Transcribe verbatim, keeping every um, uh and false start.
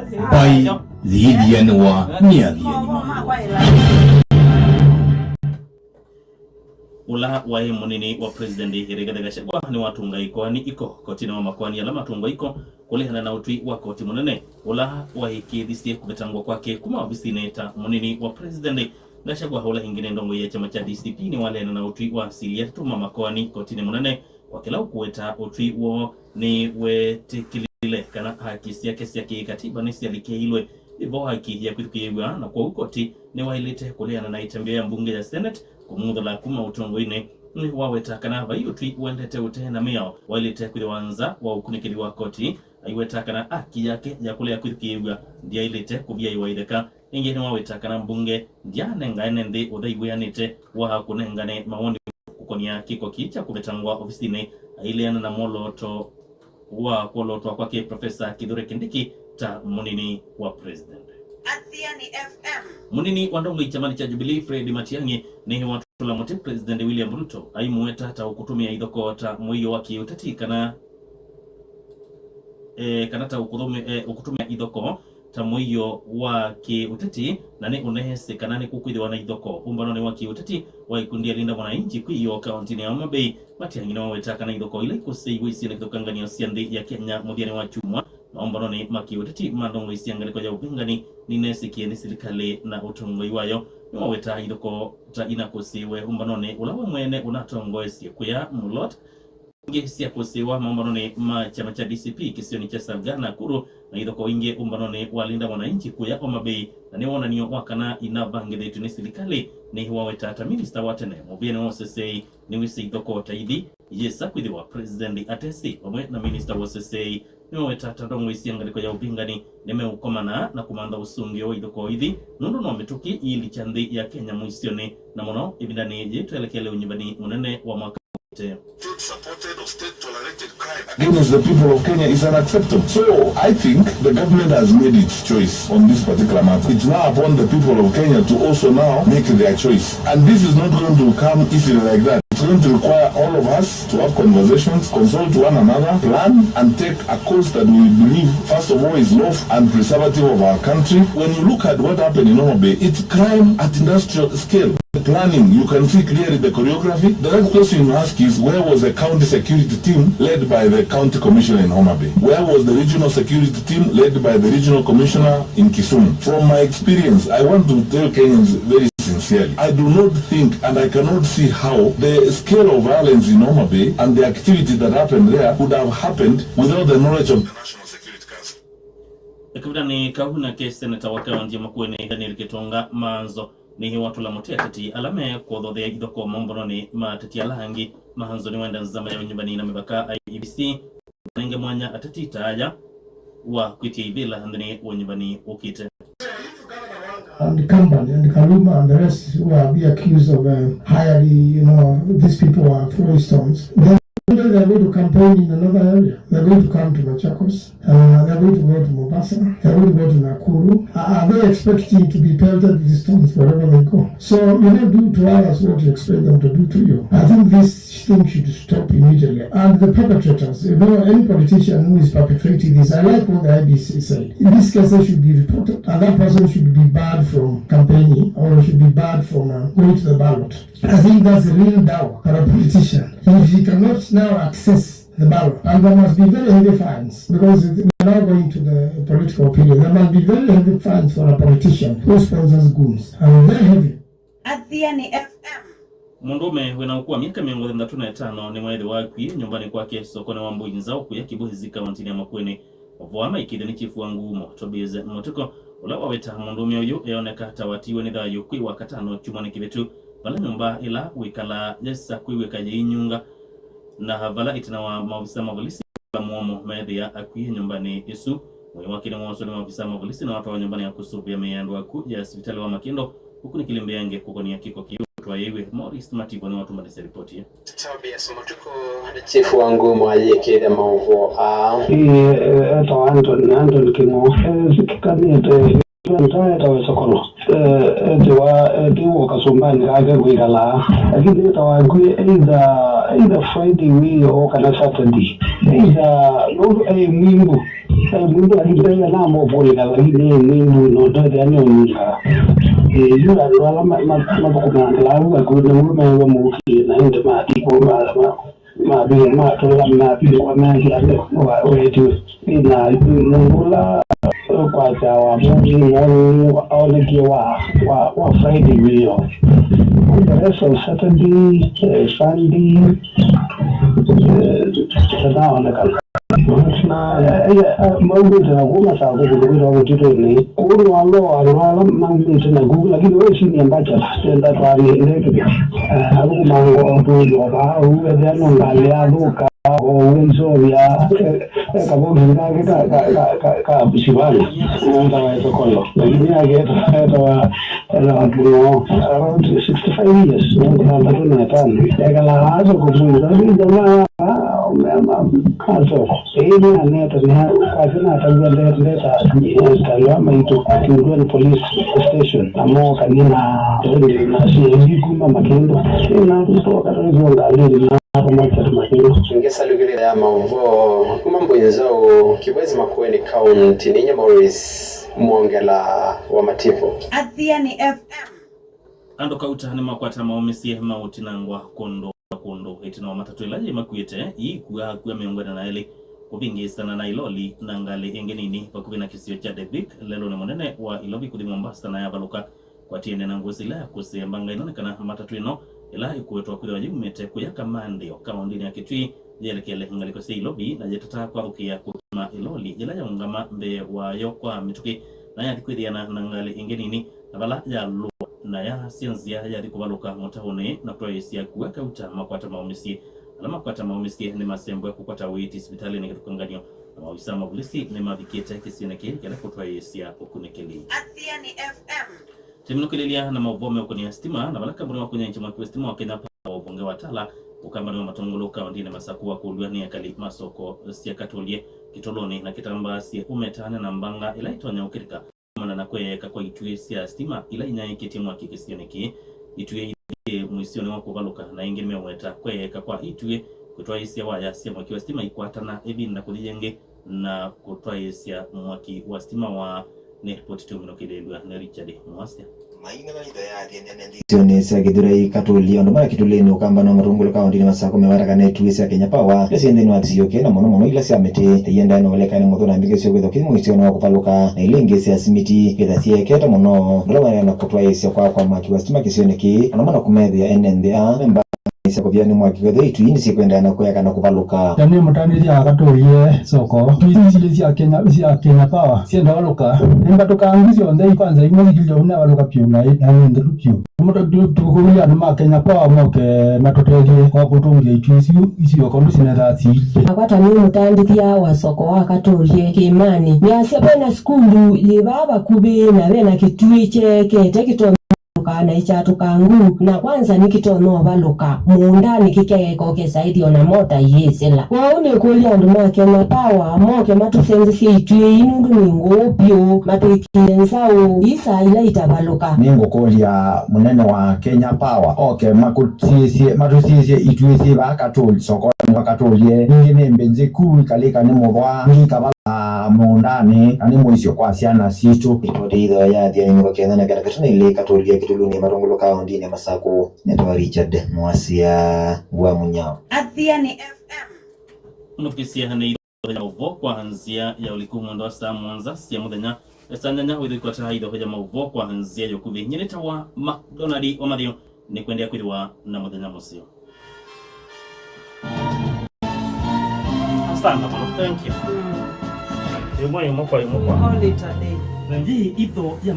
Mbaĩ yĩthianĩwa nĩ athiani mayo. Ũla waĩ mũnini wa President Rigathi Gachagua nĩwatũnga ĩkoani iko kotinĩ wa makoani ala matũngwa iko kũleana na ũtwi wa koti mũnene ũla waĩkĩĩthisye kũvetangwa kwake kuma ovisinĩ ta mũnini wa President. Gachagua, ũla ĩngĩ nĩ ndongoi ya kyama kya D C P, nĩwaleana na ũtwi wa asili atatũ ma makoani kotinĩ mũnene. Kwa kĩla ũkũweta ũtwi woo, nĩwetĩkĩlile kana haki syake sya kĩkatiba nĩsyalikĩilwe, ĩvo haki ya kwĩthukĩĩw'a, na kwoou koti nĩwaĩlĩte kũleana na ĩtambya ya mbunge ya Senate kũmuthũla kuma ũtongoinĩ. Nĩwaweta kana vai ũtwi ũendete ũte na mĩao waĩlĩte kwĩthĩwa nza wa ũkunĩkĩli wa koti. Aiweta kana haki yake ya kũlea kwĩthukĩĩw'a ndyaĩlĩte kũvyaĩwa ĩtheka. Ĩngĩ nĩwaweta kana mbunge ndyaanenga ene nthĩ ũthei wĩanĩte wa kũnengane mawoni kũkonia kĩko kĩĩ kya kũvetangwa ovisinĩ, aileana na mwolooto wa kwolotwa kwake Profesa Kithure Kindiki ta mũnini wa president. Athiani F M. Mũnini wa ndongoi kyamanĩ kya Jubilee, Fred Matiang'i, nĩwatũla mũtĩ President William Ruto, aimũweta ta ũkũtũmĩa ithokoo ta mũio wa kĩũteti kana, eh, kana ta ũkũtũmĩ-, eh, ũkũtũmĩa ithokoo ta mũio wa kĩũteti, na nĩ ũneesĩ kana nĩkũkwĩthĩwa na ithokoo ũmbanonĩ wa kĩũteti wa ikundi ya Linda Mwananchi kwĩ ĩyoo kauntinĩ ya Homa Bay. Matiang'i nĩwaweta kana ithokoo ila ikũsĩiwe isyĩna kĩthũkanganĩo sya nthĩ ya Kenya mũthyanĩ wa kyumwa maũmbanonĩ ma kĩũteti ma ndongoi sya ngalĩko ya ũvĩngani nineesĩkĩe nĩ silikalĩ na ũtongoi wayo. Nĩwaweta ithokoo ta inakũsĩiwe ũmbanonĩ ũla we mwene ũnatongoesye kũya Mulot, ingĩ sya kũsĩwa maũmbanonĩ ma kyama kya D C P kĩsionĩ kya Salga, Nakuru, na ithokoo ingĩ ũmbanonĩ wa Linda Mwananchi kũya Homa Bay, na nĩ wonany'o wa kana inavangĩthĩtw'e nĩ silikalĩ nĩwaweta ta minista wa tene mũvĩanĩ wa ũseseĩ nĩwĩsĩ ithokoo ta ithi iyĩsa kwĩthĩwa President atesĩ, vamwe na minista wa ũseseĩ nĩwaweta ta ndongoi sya ngalĩko ya ũvĩngani nĩmeũkomana na kũmantha ũsũngĩo wa ithokoo ithi, nũndũ no mĩtũkĩ iilikya nthĩ ya Kenya mũisyonĩ, na mũno ĩvindanĩ yĩĩ twelekele ũnyuvani mũnene wa mwaka ũkĩte. State supported or state tolerated crime against the people of Kenya is unacceptable. So I think the government has made its choice on this particular matter. It's now upon the people of Kenya to also now make their choice. And this is not going to come easily like that. It's going to require all of us to have conversations, consult one another, plan and take a course that we believe, first of all, is lawful and preservative of our country. When you look at what happened in Homa Bay, it's crime at industrial scale. The planning, you can see clearly the choreography. The next question you ask is, where was the county security team led by the county commissioner in Homa Bay? Where was the regional security team led by the regional commissioner in Kisumu? From my experience, I want to tell Kenyans very sincerely, I do not think and I cannot see how the scale of violence in Homa Bay and the activity that happened there could have happened without the knowledge of the National Security Council. Ĩkavindanĩ kau nake seneta wa kaunti ya Makueni, Daniel Gitonga Maanzo, nĩwatũla mũtĩ ateti ala mekũthothea ithokoo maũmbanonĩ ma ateti ala angĩ. Maanzo nĩwenda nzama ya ũnyuvani na mĩvaka, I E B C, nenge mwanya ateti ta aya wa kwĩtya ivĩla nthĩnĩ wa ũnyuvani ũkĩte. And Kambale and Kaluma and the rest who are being accused of, uh, hiring, you know, these people who are throwing stones. Then they're going to campaign in another area. They're going to come to Machakos. Uh, they're going to go to Mombasa. They're going to go to Nakuru. Uh, are they expecting to be pelted with stones wherever they go? So you don't do to others what you expect them to do to you. I think this thing should stop immediately. And the perpetrators, you know, any politician who is perpetrating this, I like what the I B C said. These cases should be reported, and that person should be barred from campaigning or should be barred from, uh, going to the ballot. I think that's the real dawa for a politician. If he cannot now access the ballot, and there must be very heavy fines, because we're now going to the political period. There must be very heavy fines for a politician who sponsors goons, and very heavy. Athiani F M. Mũndũũme wĩ na ũkũũ wa myaka mĩongo thanthatũ na ĩtano nĩweethĩwa akwie nyũmbanĩ kwake sokonĩ wa Mbũi Nzaũ kũya Kĩbwezi kaũntĩnĩ ya Makueni. Ũvoo wa maĩkĩĩthyo nĩ chifu wa Nguumo, Tobias Mũtuku, ũla waweta mũndũũme ũyũ eoneka ta watiiwe nĩ thayũ kwĩ Wakatano kyumwanĩ kĩvĩtu, vala nyũmba ĩla wĩkalaa yesa kwĩw'ĩka yĩinyunga, na vala ĩtina wa maovisa ma volisi kũla mũomo meethĩa akwie nyũmbanĩ ĩsu. Mwĩĩ wake nĩwooswa nĩ maovisa ma volisi na watwawa nyũmbanĩ ya kũsũvĩa mĩĩ ya andũ akw'ũ ya sivitalĩ wa Makĩndũ, ũkunĩkĩli mbeange kũkonia kĩko kĩu ũtwaĩĩw'e. Maurice Mativo nĩwatũmbanĩsya ripoti ĩĩ. Tobias Mũtuku nĩ chifu wa Nguumo ayĩkĩĩthya maũvoo aa. Ĩĩ, e-, etawa Anton, Anton Kĩng'o. Esikĩkanĩte. Nza etawa Sokolo. E-, ethĩwa ethĩwa kasũmbanĩ kake kwĩkalaa, lakini etawa akwie either, either Friday wĩoo kana Saturday. Either nũndũ e mwingũ. Eh, mũndũ alindele namũkũlĩka, lakini nĩ mũndũ notethea nĩũnunga. Eh, yu andũ ala ma- ma- mathũkũmaa kĩlavu akũne ũu mewa mũkĩe na ĩndĩ mathi kũu ma- ma- mavie matũla mavie wamethia wetiwe. Ĩna mũndũ ũla kwasya wa mũndũ moni aonekie wa wa wa Friday wĩoo. The rest of Saturday, eh, Sunday, eh, ndanaonekana. Na eh, eh, maumĩte na kuma saa kũkũlũkĩta mũtitũnĩ kũu nĩwaloa andũ ala maumĩte na kũu, lakini we senior bachelor tenda twamĩndekĩthya athũkũmanga ũtũi o vaa ũu ethĩa no ngalĩ yathũka. Owe nzovya, eh, eh, kavokisi kake ka- ka- ka- ka- ka Shivani, nenda wa Esokolo, lakini yake etawa etawa Tuno, around sixty-five years, mĩongo thanthatũ na ĩtano. Ekala aso kumwĩza ni jamaa, ah, mema aso. Ĩĩ nĩaneta nĩa kwasya natavya ndeta ndeta eh, Stalwa maitũ Kindweni Police Station, amoka nina na C I D kuma Makendo. Ĩna tutoka tũizonga lili na Ngesalukĩlĩla ya maũvoo kuma Mbũi Nzaũ, Kĩvwezi Makueni County, nĩ inyia Maurice Mwongela wa Mativo. Athiani F M. Andũ kauta nĩmakwata maũmĩsye ma ũtinangwa kũndũ na kũndũ ĩtina wa matatũ ĩla yĩmakuĩte iikua akua mĩongo ĩna na elĩ kũvĩngĩĩsana na iloli na ngalĩ ĩngĩ nini vakuvĩ na kĩsio kya Devik lelũnĩ mũnene wa Ilovi kũthi Mombasa na yavalũka. Kwatiene na ngũsĩ ila ya kũsea mbanga ĩno nĩ kana matatũ ĩno ĩla ĩkũetwa kwĩthĩwa yumĩte kũya Kamandĩo kaũndĩnĩ ya Kitui yelekele ngalĩko sya Ilovi na yĩtata kwathũkĩa kũkima ĩloli yĩla yaũngama mbee wayo kwa mĩtũkĩ na yathi kwĩthĩana na ngalĩ ĩngĩ nini na vala yalũa na yaasya nzĩa yathi kũvalũka mũtaũnĩ na kũtwaĩĩsya kua kauta makwata maũmĩsye. Ala makwata maũmĩsye nĩmasembwe kũkwata ũiiti sivitalĩnĩ kĩthũkangan'yo na maovisaa ma volisi nĩmavikĩte kĩsionĩ kĩĩ nĩ kenda kũtwaĩĩsya ũkunĩkĩli. Athiani F M. Tũimĩnũkĩlĩlya na maũvoo meũkũnĩa sitima, na vala kambuni wa kũnyaĩĩkya mwaki wa sitima wa Kenya Power ũvonge wa Tala ũkambanĩwa Matũngũlũ kaũndĩnĩ Masakũ wakũlw'a nĩ ekali ma soko sya Katũlye Kĩtũlũnĩ na kĩtambaa syĩ ũmetane na mbanga ĩla ĩtonya ũkĩlĩka kumana na kweeka kwa ituĩ sya sitima ila inyaĩĩkĩtye mwaki kĩsionĩ kĩĩ. Ituĩ ithi mũisyonĩ wa kũvalũka, na ĩngĩ nĩmeũweta kweeka kwa ituĩ kũtwaĩĩsya waya sya mwaki wa sitima ikwatana ĩvinda kũthi yĩngĩ na kũtwaĩĩsya mwaki wa sitima wa nĩ ripoti tũminũkĩlĩlw'a nĩ Richard Mwasya. Maina maitho ya athĩni ene nthĩ isionĩ sya Gĩthurai, Katũlye, andũ mara Kĩtũlĩnĩ, ũkambani wa Matũngũlũ kaũndĩnĩ Masakũ mewataka na ituĩ sya Kenya Power ila syĩ nthĩnĩ wa kĩsio kĩĩ, na mũno mũno ila sya mĩtĩ, iendae na ũlekani mũthũ na mbingĩ sya kwĩthwa kĩthi mũisyonĩ wa kũvalũka, na ila ingĩ sya simiti kwĩtha syĩekete mũno, ndũla waendeea na kũtwaĩĩsya kwa kwa mwaki wa sitima kĩsionĩ kĩĩ, andũ mana kũmethĩa ene nthĩ aa memba sya kũvia nĩ mwaki kwĩthwa itui nĩsyĩkwendea na kũeka na kũvalũka. Na nĩ mũtandĩthya wa Katũlye soko, itui isilĩ sya Kenya, sya Kenya Power syenda valũka. Nĩ mbatũkangu syonthe kwanza imwe sikilya ũu navalũka pyũ na na nĩ nthelu pyũ. Nĩ mũtandĩthya tũkũlya andũ ma Kenya Power moke matũtethye kwa kũtũngĩa itui isu isio kũndũ sinethaa siilye. Akwata nĩ mũtandĩthya wa soko wa Katũlye Kĩĩmanĩ. Nĩasya vena sukulu yĩ vaa vakuvĩ na vena kĩtuĩ kyeekete kĩtonya kũvalũka na ĩkyatũkangu, na kwanza nĩkĩtonya ũvalũka mũũndanĩ kĩkeeka ũkesa ĩthi ona mota iyĩsĩla. Kwoou nĩkũlya andũ ma Kenya Power moke matũsenzesye ituĩ ii nũndũ nĩ ngũũ vyũ, matwĩkĩe nzaũ ii saa ila itavalũka. Nĩngũkũlya mũnene wa Kenya Power oke makũsisye, matũsisye ituĩ syĩ vaa Katũlye, sokonĩ wa Katũlye. Ningĩ nĩ mbĩnzĩku, ikalĩka nĩ mũthwa, ingĩ ikavala mũũndanĩ, na nĩ mũisyo kwa syana sitũ. Ripoti ĩĩ ya Athiani mĩrongo kenda na kenda katũnĩ ilĩ Katũlye Kĩtũlũnĩ Matũngũlũ kaũndĩnĩ ya Masakũ. Nĩtawa Richard Mwasya wa Mũnyao. Athiani F M. Mũthukĩsya nĩ itho ya ũvoo kwa nzĩa ya ũliku mwendo wa saa mũonza sya mũthenya. Saa nyanya wĩthĩkwata itho ya maũvoo kwa nzĩa ya ũkuvĩ. Nyie nĩtawa McDonald wa Mathĩo. Nĩkwendea kwĩthĩwa na mũthenya mũseo. Asante mũno. Thank you. Mm. Ĩmwe, ĩmwe kwa ĩmwe kwa. We call it a day. Na yĩ itho ya